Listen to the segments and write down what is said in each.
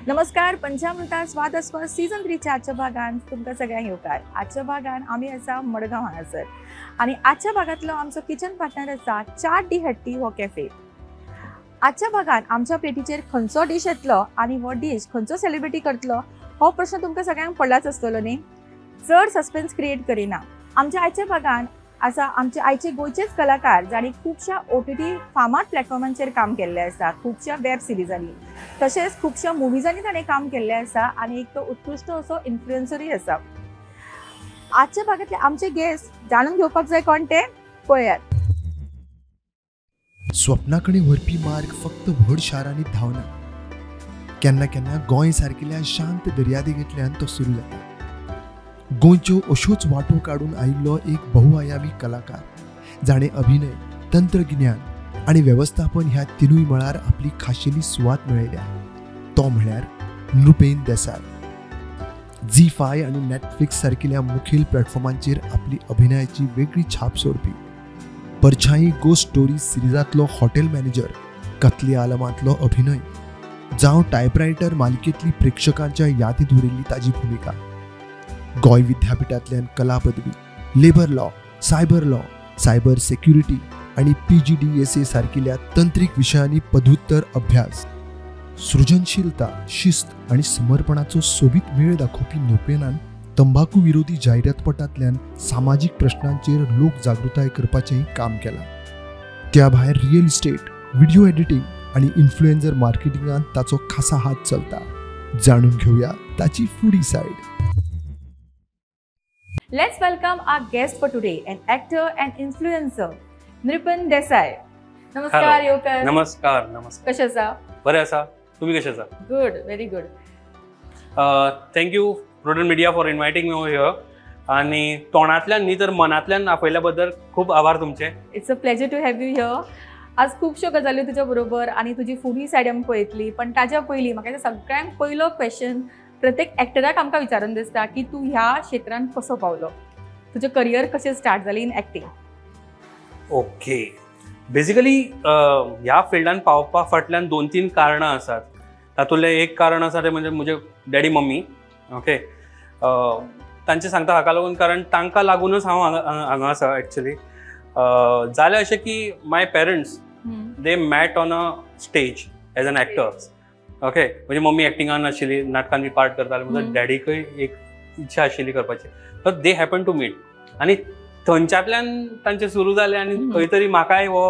नमस्कार, पंचामृता स्वाद अस्वाद सीझन 3च्या आजच्या भागान तुमकां सगळ्यांक येवकार. आजच्या भागान आमी आसा मडगांव हांगासर आनी आजच्या भागांतलो आमचो किचन पार्टनर आसा चाट दी हट्टी हो कॅफे. आजच्या भागान आमच्या प्लेटीचेर खंयचो डीश येतलो आनी हो डीश खंयचो सेलिब्रिटी करतलो हो प्रश्न तुमकां सगळ्यांक पडलाच आसतलो न्ही. चड सस्पेन्स क्रिएट करिना. आमच्या आयच्या भागान आसा आमचे आयचे गोंयचेच कलाकार जांणी खुबश्या OTT फामाद प्लॅटफॉर्मांचेर काम केल्लें आसा, खुबश्या वेब सिरिजांनी तशेंच खुबश्या मुवीजांनी ताणें काम केल्लें आसा आनी एक तो उत्कृश्ट असो इन्फ्लुएन्सरूय आसा. आजच्या भागांतले आमचे गेस्ट जाणून घेवपाक जाय कोण ते पळयात. स्वप्ना कडेन व्हरपी मार्ग फक्त व्हड शारांनी धांवना, केन्ना केन्ना गोंय सारकिल्या शांत दर्यादेगेंतल्यान तो सुरू जाता. गोंयच्यो अश्योच वाटो काडून आयिल्लो एक बहुआयामी कलाकार जाणें अभिनय, तंत्रगिन्यान आनी वेवस्थापन ह्या तिनूय मळार आपली खाशेली सुवात मेळयल्या तो म्हळ्यार नृपेन देसाय. झी5 आनी नेटफ्लिक्स सारकिल्या मुखेल प्लॅटफॉर्मांचेर आपली अभिनयाची वेगळी छाप सोडपी, परछाई गोस्ट स्टोरी सिरिजांतलो हॉटेल मॅनेजर, कतले आलमांतलो अभिनय जावं टायपरायटर मालिकेंतली प्रेक्षकांच्या यादींत उरिल्ली ताजी भुमिका, गोंय विद्यापीठांतल्यान कला पदवी, labour law, cyber law, cyber security आनी PGDSA सारकिल्या तंत्रीक विशयांनी पदव्युत्तर अभ्यास, सृजनशीलता, शिस्त आनी समर्पणाचो सोबीत मेळ दाखोवपी नृपेनान तंबाकू विरोधी जायरातपटांतल्यान सामाजीक प्रश्नांचेर लोक जागृताय करपाचेंय काम केलां. त्या भायर रियल इस्टेट, व्हिडिओ एडिटींग आनी इन्फ्लुएन्सर मार्केटिंगांत ताचो खासा हात चलता. जाणून घेवया ताची foodie side. Let's welcome our guest for today, an actor and influencer, Nripen Desai. नमस्कार योकर. नमस्कार. नमस्कार. कशे आसा? बरे आसा. तुम्ही कशे आसा? Good, very good. Thank you Prudent Media for inviting me over here. आणि तोंडांतल्यान न्ही तर मनांतल्यान आपयल्या बद्दल खूब आभार तुमचे. It's a pleasure to have you here. आज खुबश्यो गजाली तुज्या बरोबर आनी तुजी फुडी सायड आमी पळयतली, पण ताज्या पयलीं म्हाका सगळ्यांत पयलो क्वेश्चन प्रत्येक एक्टराक आमकां विचारून दिसता की तूं ह्या क्षेत्रांत कसो पावलो, तुजें करियर कशें स्टार्ट जालें इन एक्टींग? ओके, बेसिकली ह्या फिल्डान पावपा फाटल्यान 2-3 कारणां आसात. तातूंतलें एक कारण आसा तें म्हणजे म्हजे डॅडी मम्मी. ओके, तांचें सांगता हाका लागून कारण तांकां लागूनच हांव हांगा आसा एक्चुली. जालें अशें की my parents they met on a stage as an actors. Okay, म्हणजे मम्मी एक्टिंगान आशिल्ली, नाटकान बी पार्ट करताली, म्हज्या डॅडीकय एक इच्छा आशिल्ली करपाची, तर they happen to meet आनी थंयच्यांतल्यान तांचें सुरू जालें आनी खंय तरी म्हाकाय हो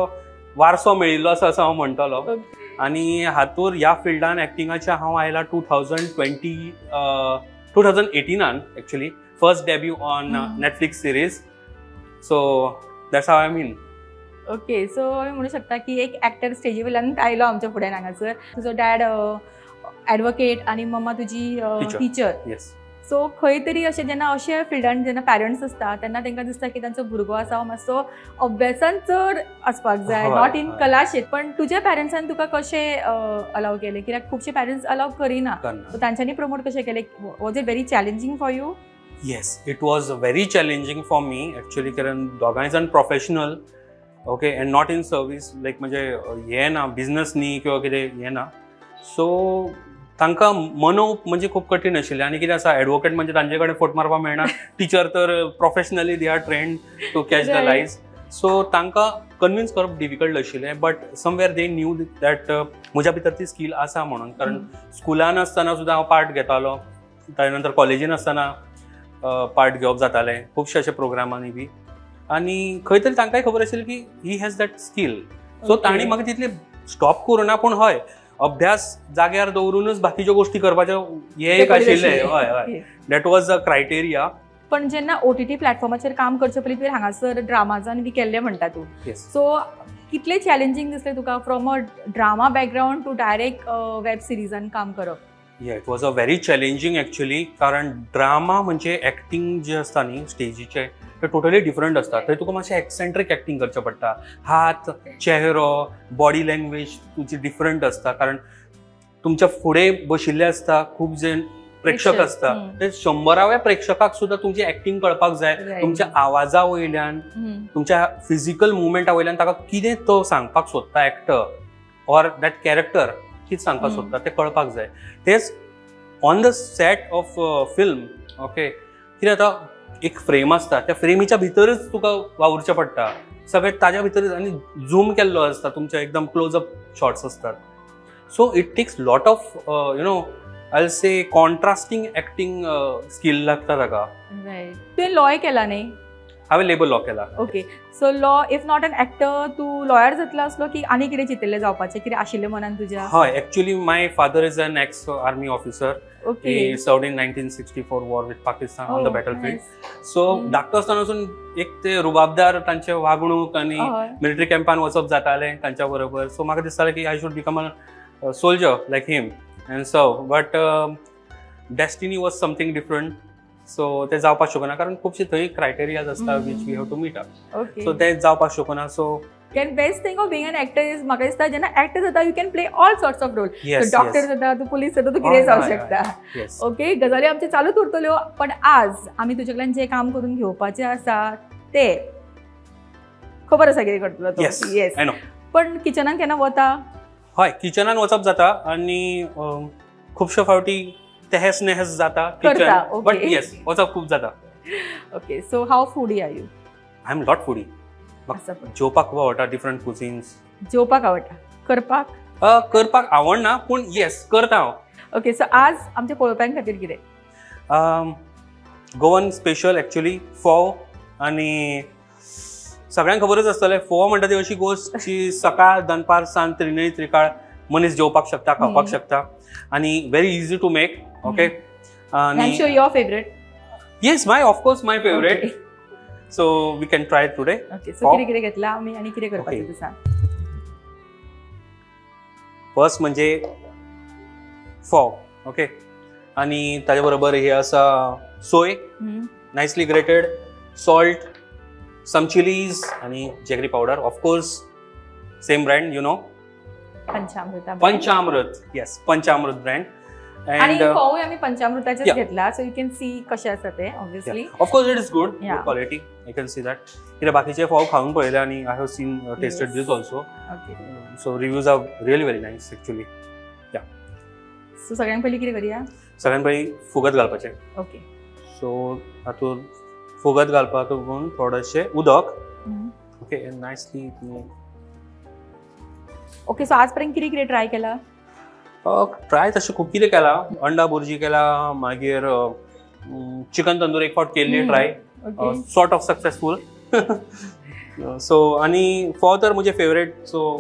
वारसो मेळिल्लो आसा असो हांव म्हणटलो. आनी हातूर ह्या फिल्डान एक्टिंगाच्या हांव आयला 2018 actually first debut on Netflix series. So that's how I mean. Okay, so आमी म्हणू शकता की एक एक्टर स्टेजी वयल्यान आयलो आमच्या फुड्यान हांगासर. तुजो डॅड एडवोकेट आनी मम्मा तुजी टिचर. येस. सो खंय तरी अशें जेन्ना अशे फिल्डान जेन्ना पॅरंट्स आसता तेन्ना तांकां दिसता की तांचो भुरगो आसा हो मातसो अभ्यासान चड आसपाक जाय, not in कला क्षेत्र. पण तुज्या पॅरंट्सान तुका कशें अलाव केलें? कित्याक खुबशे पॅरंट्स अलाव करिना, सो तांच्यांनी प्रमोट कशें केलें? Was it very challenging for you? Yes, it was very challenging for me actually, कारण दोगांय जाण professional. Okay, and not in service, like म्हणजे हें ना बिजनस न्ही किंवा कितें हें ना, सो तांकां मनोवप म्हणजे खूब कठीण आशिल्लें. आनी कितें आसा, एडवोकेट म्हणजे तांचे कडेन फोट मारपाक मेळना, टिचर तर professionally they are trained to catch the lies. So तांकां कन्विन्स करप डिफिकल्ट आशिल्लें, but somewhere they knew that म्हज्या भितर ती स्कील आसा म्हणून. कारण स्कुलान आसतना सुद्दां हांव पार्ट घेतालो, ताजे नंतर कॉलेजीन आसतना पार्ट घेवप जातालें खुबशे अशे प्रोग्रामांनी बी, आनी खंय तरी तांकांय खबर आशिल्ली की he has that skill. So तांणी म्हाका तितले स्टॉप करूं ना, पूण हय अभ्यास जाग्यार दवरूनच बाकीच्यो गोश्टी करपाच्यो हें एक आशिल्लें. हय हय, that was a criteria. पण जेन्ना OTT प्लॅटफॉर्माचेर काम करचे पयलीं तुवें हांगासर ड्रामाजान बी केल्लें म्हणटा तूं, सो कितलें चॅलेंजींग दिसलें तुका from a drama background to direct web सिरिजान काम करप? Yeah, it was a very challenging actually, कारण ड्रामा म्हणजे एक्टींग जे आसता न्ही स्टेजीचें ते टोटली डिफरंट आसता. थंय तुका मातशें एक्सेंट्रीक एक्टींग करचें पडटा, हात, चेहरो, बॉडी लँग्वेज तुजी डिफरंट आसता, कारण तुमच्या फुडें बशिल्ले आसता खूब जे प्रेक्षक आसता, ते 100व्या प्रेक्षकाक सुद्दां तुमची एक्टींग कळपाक जाय. तुमच्या आवाजा वयल्यान, तुमच्या फिजिकल मुवमेंटा वयल्यान ताका कितें तो सांगपाक सोदता एक्टर ऑर that character कितें सांगपाक सोदता तें कळपाक जाय. तेच on the set of film, okay, कितें जाता एक फ्रेम आसता, त्या फ्रेमीच्या भितरच तुका वावुरचें पडटा सगळें ताज्या भितरच, आनी झूम केल्लो आसता, तुमचे एकदम क्लोज अप शॉट्स आसतात. So it takes lot of you know I will say contrasting acting skill लागता ताका. रायट. तुवें लॉय केला न्ही? हांवें लेबर लॉ केला. Okay, so law, if not an actor, तूं लॉयर जातलो आसलो की आनी कितें चिंतिल्लें जावपाचें, कितें आशिल्लें मनान तुज्या? हय, actually my father is an ex army officer. Okay. He served in 1964 war with Pakistan on the battlefield. So धाकटो आसतना वचून एक ते रुबाबदार तांचे वागणूक आनी मिलिटरी कॅम्पान वचप जातालें तांच्या बरोबर. सो म्हाका दिसतालें की I should become a soldier like him and so, but destiny was something different. So ते जावपाक शकना कारण खुबशे थंय क्रायटेरियाज आसता which we have to meet up. So ते जावपाक शकना. So can best thing of being an actor is म्हाका दिसता जेन्ना एक्टर जाता you can play all sorts of role. Doctor जाता तूं, पुलीस जाता तूं, कितेंय जावंक शकता. ओके, गजाली आमच्यो चालूच उरतल्यो, पण आज आमी तुजे कडल्यान जें काम करून घेवपाचें आसा तें खबर आसा कितें करतलो तूं? येस, पण किचनान केन्ना वता? हय, किचनान वचप जाता आनी खुबशे फावटी तेहस नेहस जाता किचन, बट येस वचप खूब जाता. Okay, so how foodie are you? I am lot foodie. जेवपाक खूब आवडटा, डिफरंट कुझिन्स जेवपाक आवडटा. करपाक? करपाक आवडना पूण येस करता हांव. ओके, सो आज आमच्या पळोवप्यां खातीर कितें? गोवन स्पेशल एक्चुअली फोव, आनी सगळ्यांक खबरच आसतलें फोव म्हणटा ती अशी गोश्ट जी सकाळ दनपार सांज त्रिनय त्रिकाळ मनीस जेवपाक शकता, खावपाक शकता, आनी very easy to make. Okay, आनी your favourite? Yes, my of course my favourite. So we can try it today. Okay, so कितें कितें घेतला आमी आनी कितें करपाचें तें सांग. फर्स्ट म्हणजे फोव, ओके, आनी ताजे बरोबर हे आसा सोय, nicely grated, salt, some chilies आनी jaggery powder, of course same brand, you know, Panchamrita. Panchamrit, yes, Panchamrit brand. आणि फोवूय आमी पंचामृताचेच घेतला, सो you can see कशें आसा ते. Obviously of course it is good, good quality, you can see that. कित्याक बाकीचे फोव खावन पळयले आनी I have seen tasted this also. So reviews are really very nice actually. Yeah, so सगळ्यांत पयलीं कितें करूया? सगळ्यांत पयलीं फुगत घालपाचें. ओके, सो हातूंत फुगत घालपाक लागून थोडेशें उदक. Okay, nicely. Okay, सो आज पर्यंत कितें कितें ट्राय केला? ट्राय तशें खूब कितें केलां, अंडा बुर्जी केला, मागीर चिकन तंदूर एक फावट केल्ली try, sort of successful. So आनी फोव तर म्हजे फेवरेट. सो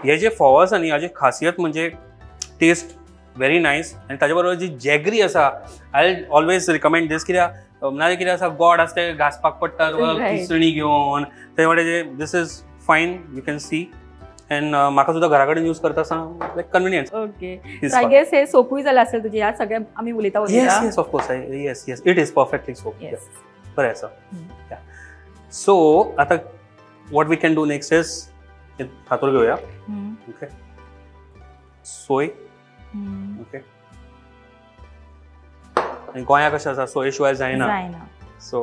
हे जे फोव आसा न्ही हाजी खासियत म्हणजे टेस्ट व्हेरी नायस, आनी ताजे बरोबर जी जॅगरी आसा, I always recommend दीस. कित्याक नाजाल्यार कितें आसा गोड आसा तें घांसपाक पडटा तुका किसणी घेवन, ते म्हणजे this is fine, you can see. And म्हाका सुद्दां घरा कडेन यूज करता आसतना लायक कन्विनियन्स. ओके, I guess हे सोपूय जालें असेल तुजें ह्या सगळ्या आमी उलयता उलयता. Yes yes, of course, yes yes, it is perfectly soap. बरें आसा. सो आतां what we can do next is हातूर घेवया. ओके, सोय. ओके, आनी गोंया कशें आसा सोये शिवाय जायना. सो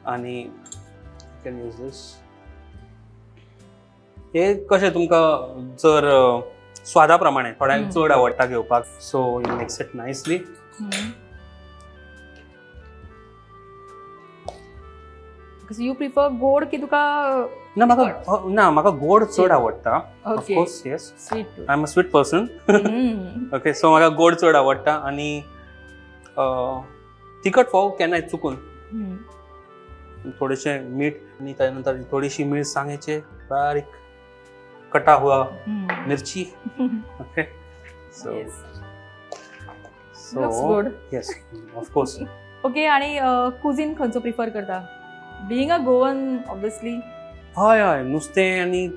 आनी can use this. हे कशें तुमकां जर स्वादा प्रमाणे थोड्यांक चड आवडटा घेवपाक, so you mix it nicely. You prefer गोड की तुका? ना, म्हाका ना, म्हाका गोड चड आवडटा. Of course yes, I am a sweet person. Okay, so म्हाका गोड चड आवडटा आनी तिखट फोव केन्नाय चुकून. थोडेशें मीठ आनी ताजे नंतर थोडीशी मिरसांगेचे बारीक कटा हुआ मिरची. Okay, so so yes, of course. Okay, आनी कुझीन खंयचो प्रिफर करता? Being a Goan obviously. हय हय, नुस्तें आनी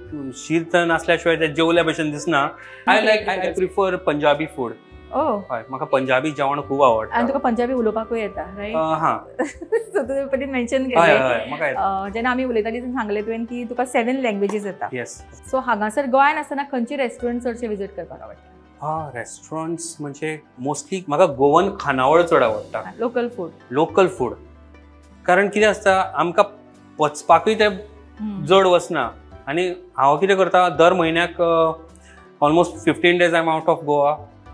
शीत नासल्या शिवाय तें जेवल्या भशेन दिसना. I like, I prefer Punjabi food. हय, म्हाका पंजाबी जेवण खूब आवडटा. आनी तुका पंजाबी उलोवपाकूय येता, रायट? हां, सो तुवें पयलीं मेन्शन केलें, जेन्ना आमी उलयतालीं तेन्ना सांगलें तुवें की तुका 7 लँग्वेजीस येता. येस. सो हांगासर गोंयान आसतना खंयची रेस्टॉरंट चडशें विजीट करपाक आवडटा? हा, रेस्टॉरंट्स म्हणजे मोस्टली म्हाका गोवन खानावळ चड आवडटा. Local food. Local food, कारण कितें आसता आमकां पचपाकूय तें जड वचना. आनी हांव कितें करता दर म्हयन्याक almost 15 days I am out of Goa.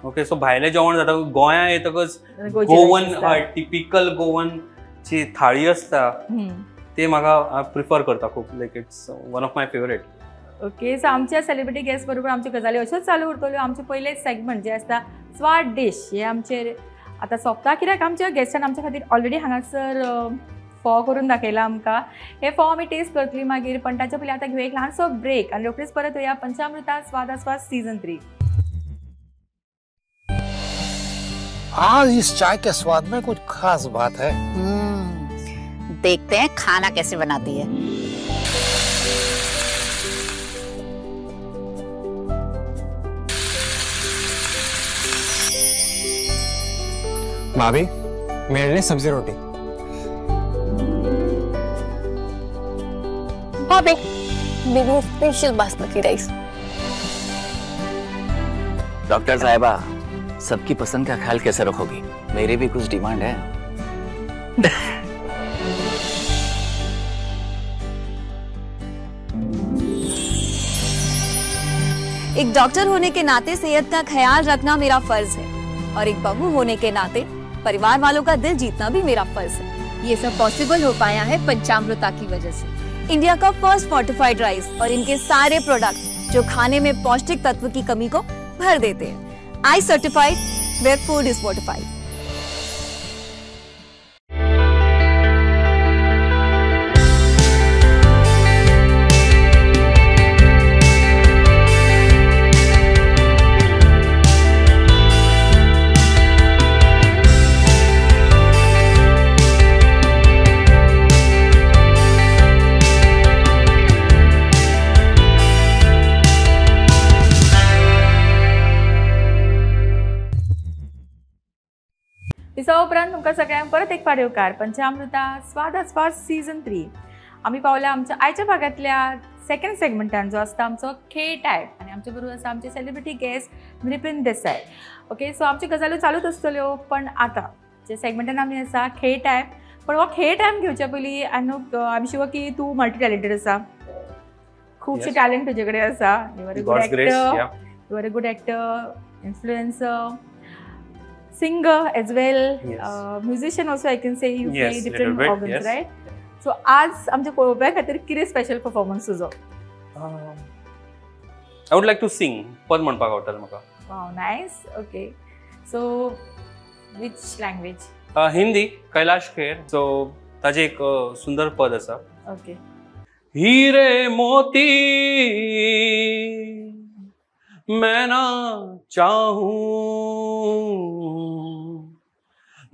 Okay, so भायलें जेवण जाता. गोंया येतकच गोवन, हय, टिपिकल गोवन जी थाळी आसता ते म्हाका प्रिफर करता खूब. Like it's one of my favourite. Okay, so आमच्या सेलिब्रिटी गेस्ट बरोबर आमच्यो गजाली अश्योच चालू उरतल्यो. आमचे पयले सेगमेंट जे आसता स्वाद डीश हे आमचेर आतां सोंपता, कित्याक आमच्या गेस्टान आमच्या खातीर ऑलरेडी हांगासर फोव करून दाखयला आमकां. हे फोव आमी टेस्ट करतली मागीर, पण ताच्या पयलीं आतां घेवया एक ल्हानसो ब्रेक आनी रोखडीच परत येवया पंचामृता स्वाद आस्वाद सीजन 3. आज इस चाय के स्वाद में कुछ खास बात है. देखते हैं खाना कैसे बनाती है. भाभी, मेरे लिए सब्जी रोटी. भाभी, मेरे लिए स्पेशल बासमती राइस. डॉक्टर साहिबा, सबकी पसंद का ख्याल कैसे रखोगी? मेरी भी कुछ डिमांड है. एक डॉक्टर होने के नाते सेहत का ख्याल रखना मेरा फर्ज है और एक बहू होने के नाते परिवार वालों का दिल जीतना भी मेरा फर्ज है. ये सब पॉसिबल हो पाया है पंचामृता की वजह से. इंडिया का फर्स्ट फोर्टिफाइड राइस और इनके सारे प्रोडक्ट जो खाने में पौष्टिक तत्व की कमी को भर देते हैं. I certified where food is fortified. दिसा उपरांत तुमकां सगळ्यांक परत एक फावट येवकार पंचामृता स्वाद आस्वाद सीजन 3. आमी पावल्या आमच्या आयच्या भागांतल्या सेकंड सेगमेंटान जो आसता आमचो खेळ टायप आनी आमचे बरोबर आसा आमचे celebrity guest Nripen Desai. Okay, so आमच्यो गजाल्यो चालूच आसतल्यो, पण आतां जे सेगमेंटान आमी आसा खेळ टायप. पण हो खेळ टायम घेवच्या पयलीं आनी आमी शुअर की तूं मल्टी टॅलेंटेड आसा, खुबशे टॅलेंट तुजे कडेन आसा. You are a good actor, you are a good actor, influencer, singer as well. Yes. Musician also I can say. You yes, play different bit, organs, yes. Right? So आज आमच्या पळोवप्या खातीर कितें special performance तुजो? I would like to sing. पद म्हणपाक आवडटलें म्हाका. Wow, nice. Okay, so which language? Hindi. Kailash Kher. So ताजें एक सुंदर पद आसा. ओके. हीरे मोती मैं ना चाहूं,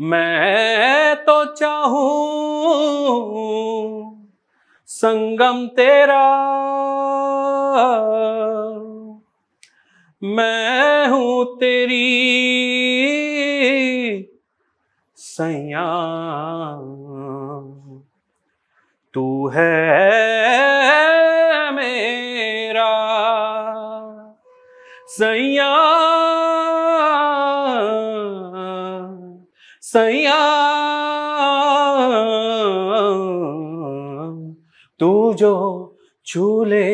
मैं तो चाहूं संगम तेरा, मैं हूं तेरी सैया, तू है मेरा सैया, सैया, तू जो छूले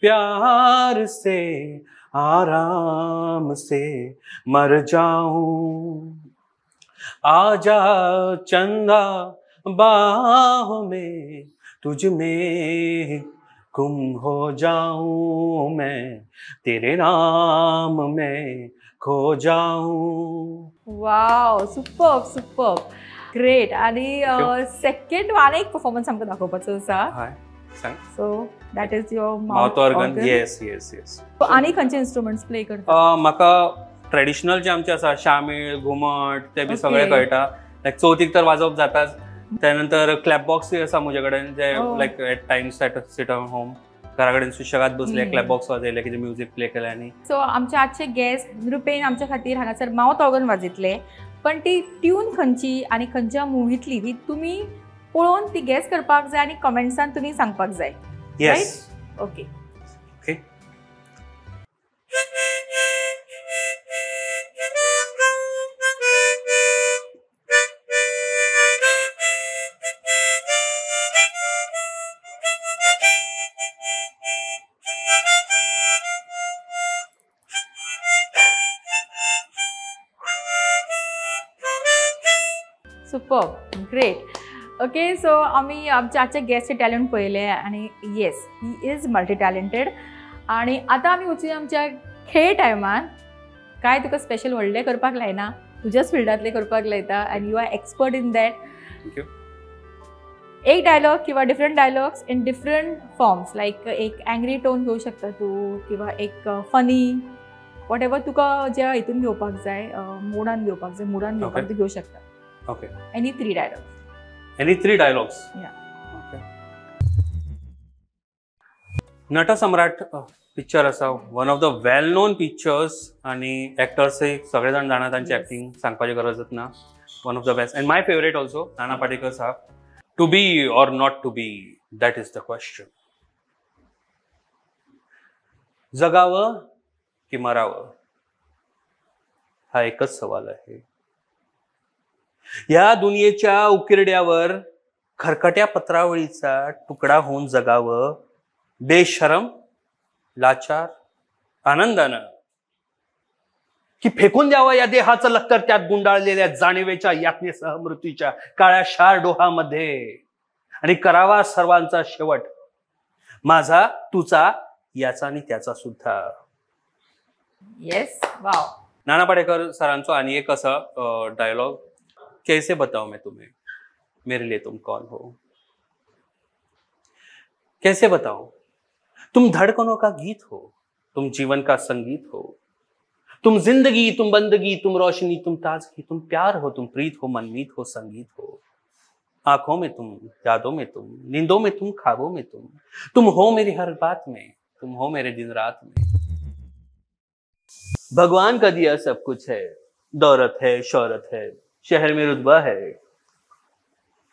प्यार से आराम से मर जाऊं, आजा चंदा बाहों में तुझ में गुम हो जाऊं, मैं तेरे नाम में खो जाऊं. वाव, सुपर्ब सुपर्ब, ग्रेट. आणि सेकंड आनी एक परफॉर्मन्स आमकां दाखोवपाचो आसा. So that is your mouth organ. Yes yes yes. आनी खंयचे इन्स्ट्रुमेंट्स प्ले करता? म्हाका ट्रेडिशनल जे आमचे आसा शामेळ, घुमट, ते बी सगळे कळटा. लायक चवथीक तर वाजोवप जाताच. त्यानंतर क्लॅप बॉक्सूय आसा म्हजे कडेन, जे like at times at sit home घरा कडेन सुशेगाद बसले क्लॅप बॉक्स वाजयले, कितें म्युजीक प्ले केलें. आनी सो आमचे आजचे गेस्ट नृपेन आमच्या खातीर हांगासर मावथ ऑर्गन वाजयतले, पण ती ट्यून खंयची आनी खंयच्या मुवींतली ती तुमी पळोवन ती गेस करपाक जाय आनी कमेंट्सान तुमी सांगपाक जाय. Yes. Okay. Okay. Super, great. Okay, so आमी आमच्या आजच्या गेस्ट टॅलंट पळयले आनी yes, he is multi talented. आनी आतां आमी वचूया आमच्या खेळ टायमान. काय तुका स्पेशल व्हडलें करपाक लायना, तुज्याच फिल्डांतलें करपाक लायता and you are expert in that. Thank you. एक डायलॉग किंवा different dialogues in different forms, like एक एंग्री टोन घेवं शकता तूं किंवा एक फनी, what ever तुका ज्या हितून घेवपाक जाय, मोडान घेवपाक जाय, मुडान घेवपाक तूं घेवं शकता. Okay. Any three dialogues. Any three dialogues? Yeah. Okay. Natsamrat picture आसा, one of the well known pictures आनी एक्टर्सय सगळे जाण जाणा तांची एक्टिंग, सांगपाची गरजच ना. One of the best and my favourite also, Nana Patekar Saheb. To be or not to be, that is the question. जगावं की मरावं हा एकच सवाल आहे. या दुनियेच्या उकिरड्यावर खरकट्या पत्रावळीचा तुकडा होऊन जगावं, बेशरम, लाचार, आनंदानं, की फेकून द्यावं या देहाचं लक्तर त्यात गुंडाळलेल्या जाणीवेच्या यातनेसह मृत्यूच्या काळ्या शार डोहामध्ये, आणि करावा सर्वांचा शेवट, माझा, तुझा, याचा आणि त्याचा सुद्धा. येस, वाव. नाना पाटेकर सरांचो आणि एक असा डायलॉग, कैसे बताऊं मैं तुम्हें, मेरे लिए तुम कौन हो, कैसे बताऊं, तुम धड़कनों का गीत हो, तुम जीवन का संगीत हो, तुम जिंदगी, तुम बंदगी, तुम रोशनी, तुम ताजगी, तुम प्यार हो, तुम प्रीत हो, मनमीत हो, संगीत हो, आंखों में तुम, यादों में तुम, नींदों में तुम, ख्वाबों में तुम, तुम हो मेरी हर बात में, तुम हो मेरे दिन रात में. भगवान का दिया सब कुछ है, दौलत है, शौहरत है, शहर में रुतबा है,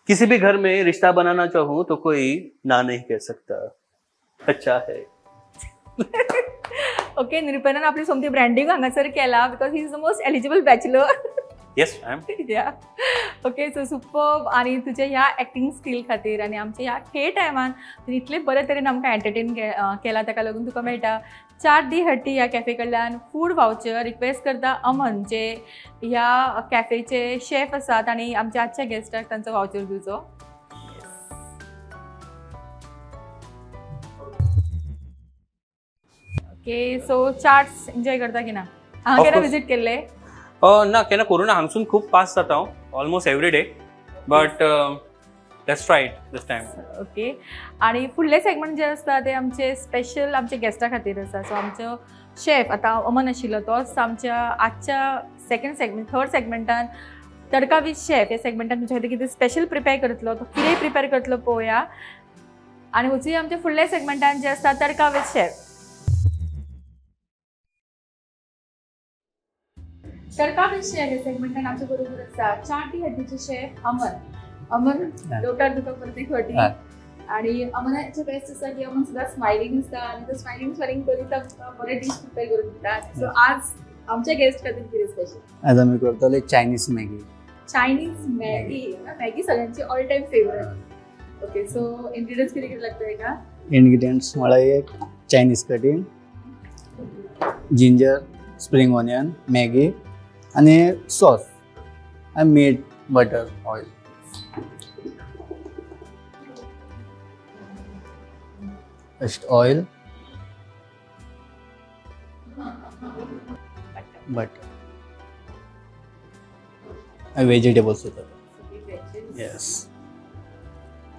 किसी भी घर में रिश्ता बनाना चाहूं तो कोई ना नहीं कह सकता, अच्छा है. ओके, निरुपनान आपली सोमती ब्रँडिंग हांगासर केला because he is the most eligible bachelor. Yes I am. Yeah, okay, so superb. आनी तुझ्या ह्या एक्टिंग स्किल खातीर आनी आमच्या ह्या खेळ टायमान तुवें इतले बरे तरेन आमकां एंटरटेन केला, ताका लागून तुका मेळटा चाट दी हट्टी ह्या कॅफे कडल्यान फूड वावचर. रिक्वेस्ट करता अमन, जे ह्या कॅफेचे शेफ आसात आनी आमच्या आजच्या गेस्टाक तांचो वावचर दिवचो. ओके, सो चाट्स एन्जॉय करता की ना? हांगा केन्ना विजीट केल्ले? ना, केन्ना करूं ना. हांगसून खूब पास जाता हांव, almost every day, but let's try it this time. Okay, आनी फुडले सेगमेंट जे आसता ते आमचे स्पेशल आमच्या गेस्टा खातीर आसा. सो आमचो शेफ आतां अमन आशिल्लो तोच आमच्या आजच्या second segment, third सेगमेंटान tadka with chef ह्या सेगमेंटान तुमच्या खातीर कितें स्पेशल प्रिपेर करतलो, तो कितें प्रिपेर करतलो पळोवया. आनी वचुया आमच्या फुडल्या सेगमेंटान जे आसता तडका with chef. Tadka with chef ह्या सेगमेंटान आमच्या बरोबर आसा चाट दी हट्टीचे शेफ अमन. अमन, लोटार तुका परत एक फावटी. आणि अमनाचे बेस्ट आसा की अमन सुद्दां स्मायलिंग आसता आनी तो स्मायलिंग स्मायलिंग करीत आमकां बरे डीश प्रिपेर करून दिता. सो आज आमच्या गेस्ट खातीर कितें स्पेशल? आज आमी करतले Chinese Maggi. Chinese Maggi, Maggi सगळ्यांची all time favourite. Okay, so ingredients कितें कितें लागता हेका? इनग्रेडियंट्स म्हळ्यार एक Chinese cutting, ginger, spring onion, Maggi आनी सॉस आनी मीठ, butter, oil. First oil, butter, vegetables येतात. येस.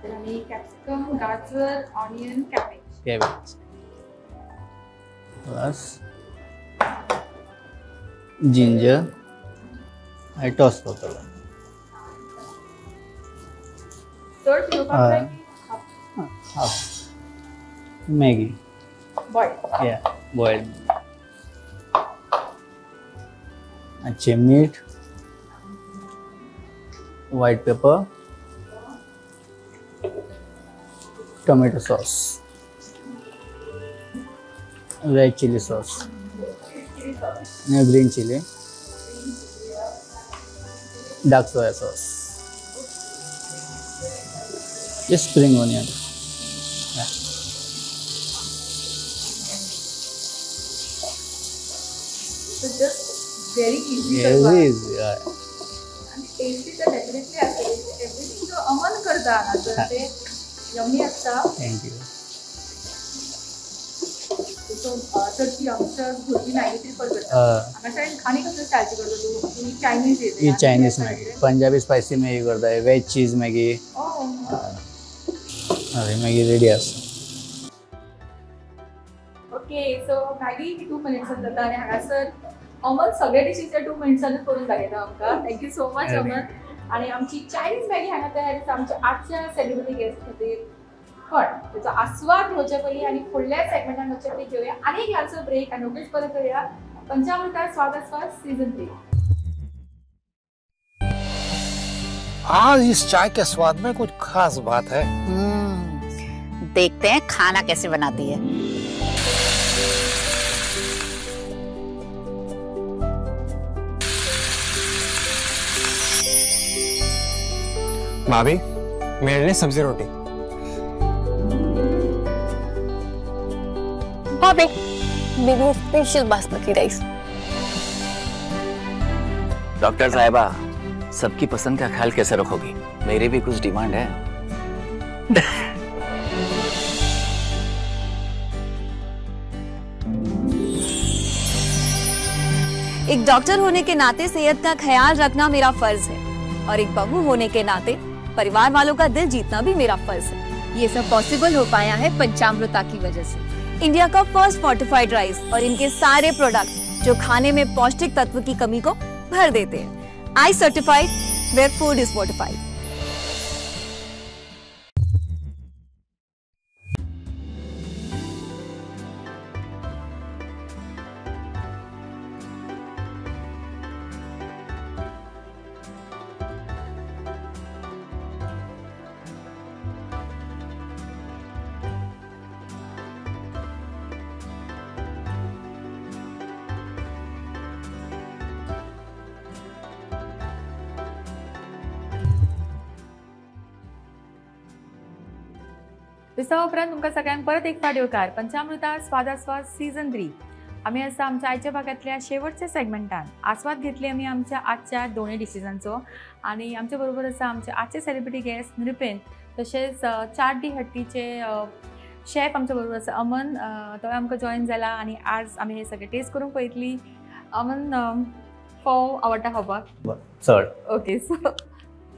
तर आमी कॅप्सिकम, गाजर, onion, cabbage. Cabbage plus ginger आनी टॉस करतलो. चड पिवपाक जाय की half? Maggi boil. या बॉयल. अच्छे मीठ, white pepper, tomato sauce, red chilli sauce, green chilli, dark soya sauce, spring onion. So just very easy. Very easy. Yeah. And tasty तर डेफिनेटली आसतली. एवरीथींग जो अमन करता हांगासर ते यमी आसता. Thank you. सो चडशी यंगस्टर्स भुरगीं मॅगी प्रिफर करता. हांगासर आनी कसले स्टायलची करता तूं? ही चायनीज ही Chinese Maggi, Punjabi spicy Maggi करता, वेज चीज मॅगी. हय, मॅगी रेडी आसा. ओके, सो मॅगी 2 मिनिट्सान जाता आनी हांगासर अमन सगळे डिशीज 2 मिनिट्सानूच करून दाखयता आमकां. Thank you so much Aman. आनी आमची चायनीज मॅगी हांगा तयार आसा आमच्या आजच्या सेलिब्रिटी गेस्ट खातीर. पण त्याचा आस्वाद घेवचे पयलीं आनी फुडल्या सेगमेंटान वचचे पयलीं घेवया आनी एक ल्हानसो ब्रेक आनी रोखडीच परत करूया पंचामृता स्वाद आस्वाद सीजन 3. आज इस चाय के स्वाद में कुछ खास बात है. देखते हैं खाना कैसे बनाती है. भाभी, मेरे लिए सब्जी रोटी. भाभी, मेरे लिए स्पेशल बासमती राइस. डॉक्टर साहिबा, सबकी पसंद का ख्याल कैसे रखोगी? मेरी भी कुछ डिमांड है. एक डॉक्टर होने के नाते सेहत का ख्याल रखना मेरा फर्ज है और एक बहू होने के नाते परिवार वालों का दिल जीतना भी मेरा फर्ज है. ये सब पॉसिबल हो पाया है पंचामृता की वजह से. इंडिया का फर्स्ट फोर्टिफाइड राइस और इनके सारे प्रोडक्ट्स जो खाने में पौष्टिक तत्व की कमी को भर देते हैं. I certified where food is fortified. विसावा उपरांत तुमकां सगळ्यांक परत एक फावट येवकार पंचामृता स्वादास्वाद सीजन 3. आमी आसा आमच्या आयच्या भागांतल्या शेवटच्या सेगमेंटान. आस्वाद घेतली आमी आमच्या आजच्या दोनूय डिशिजांचो आनी आमच्या बरोबर आसा आमचे आजचे सेलिब्रिटी गेस्ट नृपेन, तशेंच चाट दी हट्टीचे शेफ आमच्या बरोबर आसा अमन. तो आमकां जॉयन जाला आनी आज आमी हे सगळे टेस्ट करूंक पळयतली. अमन, फोव आवडटा खावपाक? चड. ओके, सो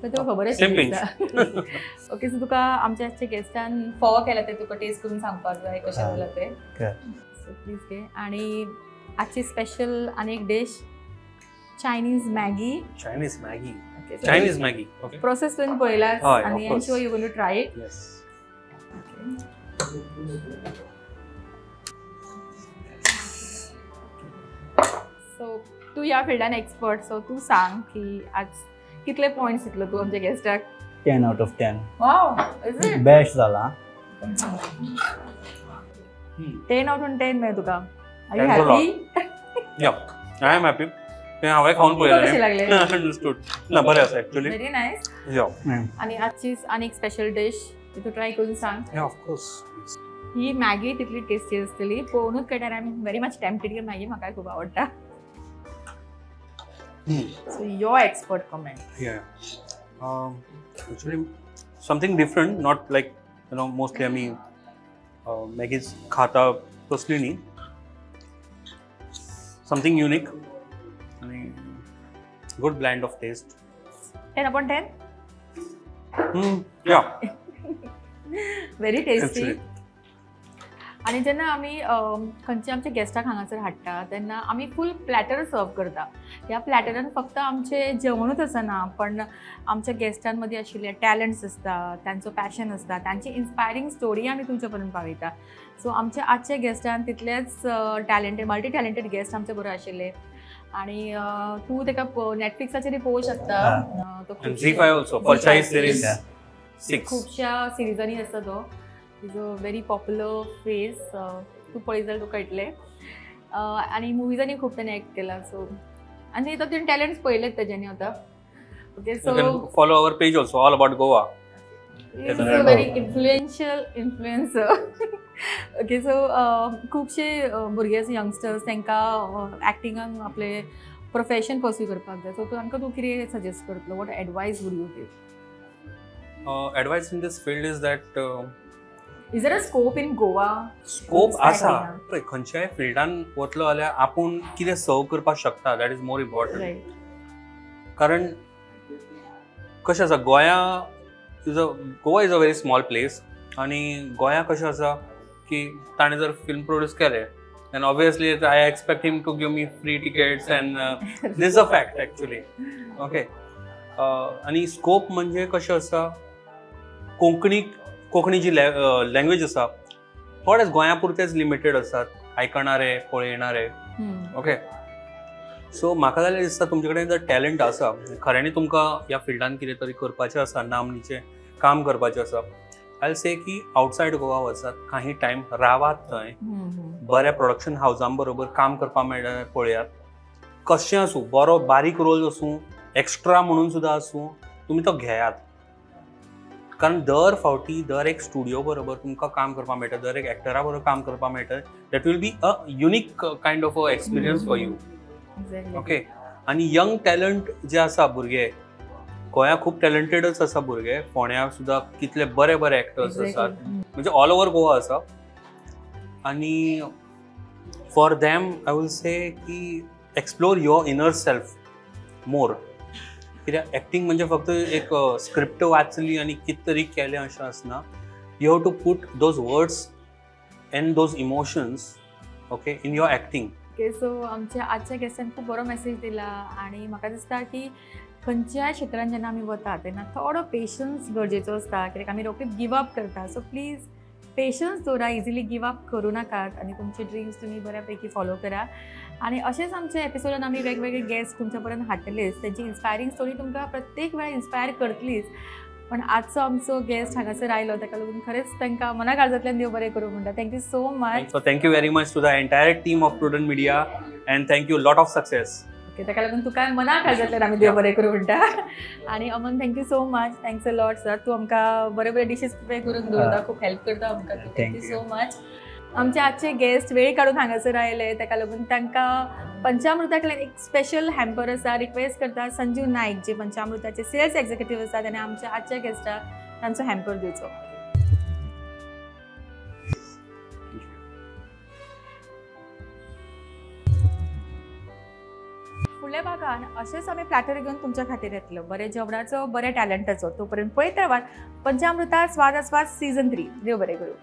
तुका खबर आशिल्ली. ओके, सो तुका आमच्या आजच्या गेस्टान फोव केला ते तुका टेस्ट करून सांगपाक जाय कशें जाला ते. सो प्लीज घे. आनी आजची स्पेशल आनी एक dish Chinese Maggi. Chinese Maggi. Chinese Maggi. Okay, process तुवें पळयला आनी I am sure you going to try it. Yes. So तूं ह्या फिल्डान एक्सपर्ट, सो तूं सांग की आज कितले पॉइंट्स दितलो तू आमच्या गेस्टाक? 10 out of 10. Wow, is it? Best जाला. 10 out of 10 मेळ्ळे तुका. Are you happy? Yeah, I am happy. ते हांवें खावन पळयलें. कशें लागलें? अंडरस्टूड. ना, बरें आसा एक्चुअली. Very nice. या. आनी आजची आनी एक स्पेशल डिश तूं ट्राय करून सांग. या, ऑफ कोर्स. ही मॅगी तितली टेस्टी आसतली पळोवनूच कळटा. I am very much tempted की मॅगी म्हाका खूब आवडटा. So your expert comment. Yeah. Actually, something different, not like, you know, mostly आमी मॅगीज खाता तसली न्ही. Something unique आनी good blend of taste. 10 upon 10? Yeah. Very tasty. आनी जेन्ना आमी खंयच्या आमच्या गेस्टाक हांगासर हाडटा तेन्ना आमी फूल प्लॅटर सर्व करता. ह्या प्लॅटरान फक्त आमचें जेवणूच आसना पण आमच्या गेस्टां मदीं आशिल्ले टॅलंट्स आसता, तांचो पॅशन आसता, तांची इन्स्पायरींग स्टोरी आमी तुमच्या पर्यंत पावयता. सो आमच्या आजच्या गेस्टान तितलेच टॅलंटेड, मल्टी टॅलंटेड गेस्ट आमचे बरोबर आशिल्ले आनी तूं ताका नॅटफ्लिक्साचेर पळोवंक शकता. तो ZEE5 also, Parchhai series 6 खुबश्या सिरिजांनी आसता. तो is a very popular face. तूं पळयत जाल्यार तुका कळटलें. आनी मुवीजांनी खूब ताणें एक्ट केला. सो आनी तो तुवें टॅलंट्स पळयलेच तेज्यांनी आतां. Okay, so follow our page also, all about Goa. Is a very influential influencer. Okay, so खुबशे भुरगे आसा यंगस्टर्स, तांकां एक्टिंगान आपले प्रोफेशन पर्स्यू करपाक जाय. सो तांकां तूं कितें सजेस्ट करतलो, what advice would you give? Advice in this field is that is there a scope in Goa? Scope आसा. पळय, खंयच्याय फिल्डान वतलो जाल्यार आपूण कितें सर्व करपाक शकता, that is more important. कारण कशें आसा, गोंया is a Goa is a very small place आनी गोंया कशें आसा की ताणें जर फिल्म प्रोड्यूस केलें and obviously I expect him to give me free tickets and this is a fact actually. Okay, आनी स्कोप म्हणजे कशें आसा, कोंकणी जी लँग्वेज आसा थोडेच गोंया पुरतेच लिमिटेड आसात, आयकणारे पळयणारे. ओके, सो म्हाका जाल्यार दिसता तुमचे कडेन जर टॅलंट आसा, खऱ्यांनी तुमकां ह्या फिल्डान कितें तरी करपाचें आसा, नामनेचें काम करपाचें आसा, आय से की आवटसायड गोवा वचात, काही टायम रावात थंय, बऱ्या प्रोडक्शन हावजां बरोबर काम करपाक मेळटा पळयात. कशें आसूं, बरो बारीक रोल आसूं, एक्स्ट्रा म्हणून सुद्दां आसूं, तुमी तो घेयात. कारण दर फावटी दर एक स्टुडियो बरोबर तुमकां काम करपाक मेळटा, दर एक एक्टरा बरोबर काम करपाक मेळटा, that will be a unique kind of a experience for you. Okay, आनी यंग टॅलंट जे आसा भुरगे, गोंया खूब टॅलंटेडच आसा भुरगे, फोंड्या सुद्दां कितले बरे बरे एक्टर्स आसात, म्हणजे ऑल ओवर गोवा आसा. आनी for them I will say की explore your inner self more. कित्याक एक्टींग म्हणजे फक्त एक स्क्रिप्ट वाचली आनी कितें तरी केलें अशें आसना. You have to put those words and those emotions okay in your acting. Okay, so आमच्या आजच्या गेस्टान खूब बरो मेसेज दिला आनी म्हाका दिसता की खंयच्याय क्षेत्रान जेन्ना आमी वता तेन्ना थोडो पेशन्स गरजेचो आसता, कित्याक आमी रोखडीच गिव अप करता. सो प्लीज पेशन्स दवरा, इजिली गिव अप करूं नाकात आनी तुमचे ड्रीम्स तुमी बऱ्या पैकी फॉलो करा. आनी अशेंच आमच्या एपिसोडान आमी वेगवेगळे गेस्ट तुमच्या पर्यंत हाडटलेच, तेंची इन्स्पायरींग स्टोरी तुमकां प्रत्येक वेळार इन्स्पायर करतलीच. पण आजचो आमचो गेस्ट हांगासर आयलो ताका लागून खरेंच तांकां मना काळजांतल्यान देव बरें करूं म्हणटा. Thank you so much. So thank you very much to the entire team of Prudent Media and thank you, lot of success. Okay, ताका लागून तुका मना काळजांतल्यान आमी देव बरें करूं म्हणटा. आनी Aman, thank you so much, thanks a lot sir, तूं आमकां बरे बरे डिशीज प्रिपेर करून दवरता, खूब हेल्प करता आमकां. Thank you so much. आमचे आजचे गेस्ट वेळ काडून हांगासर आयले ताका लागून तांकां पंचामृता कडल्यान एक स्पेशल हॅम्पर आसा. रिक्वेस्ट करता संजीव नायक जे पंचामृताचे सेल्स एक्झिक्युटीव आसा ताणें आमच्या आजच्या गेस्टाक तांचो हॅम्पर दिवचो. फुडल्या भागान अशेंच आमी प्लॅटर घेवन तुमच्या खातीर येतलो, बरें जेवणाचो, बऱ्या टॅलंटाचो. तो पर्यंत पळयत रावात पंचामृता स्वाद आस्वाद सीझन 3. देव बरें करूं.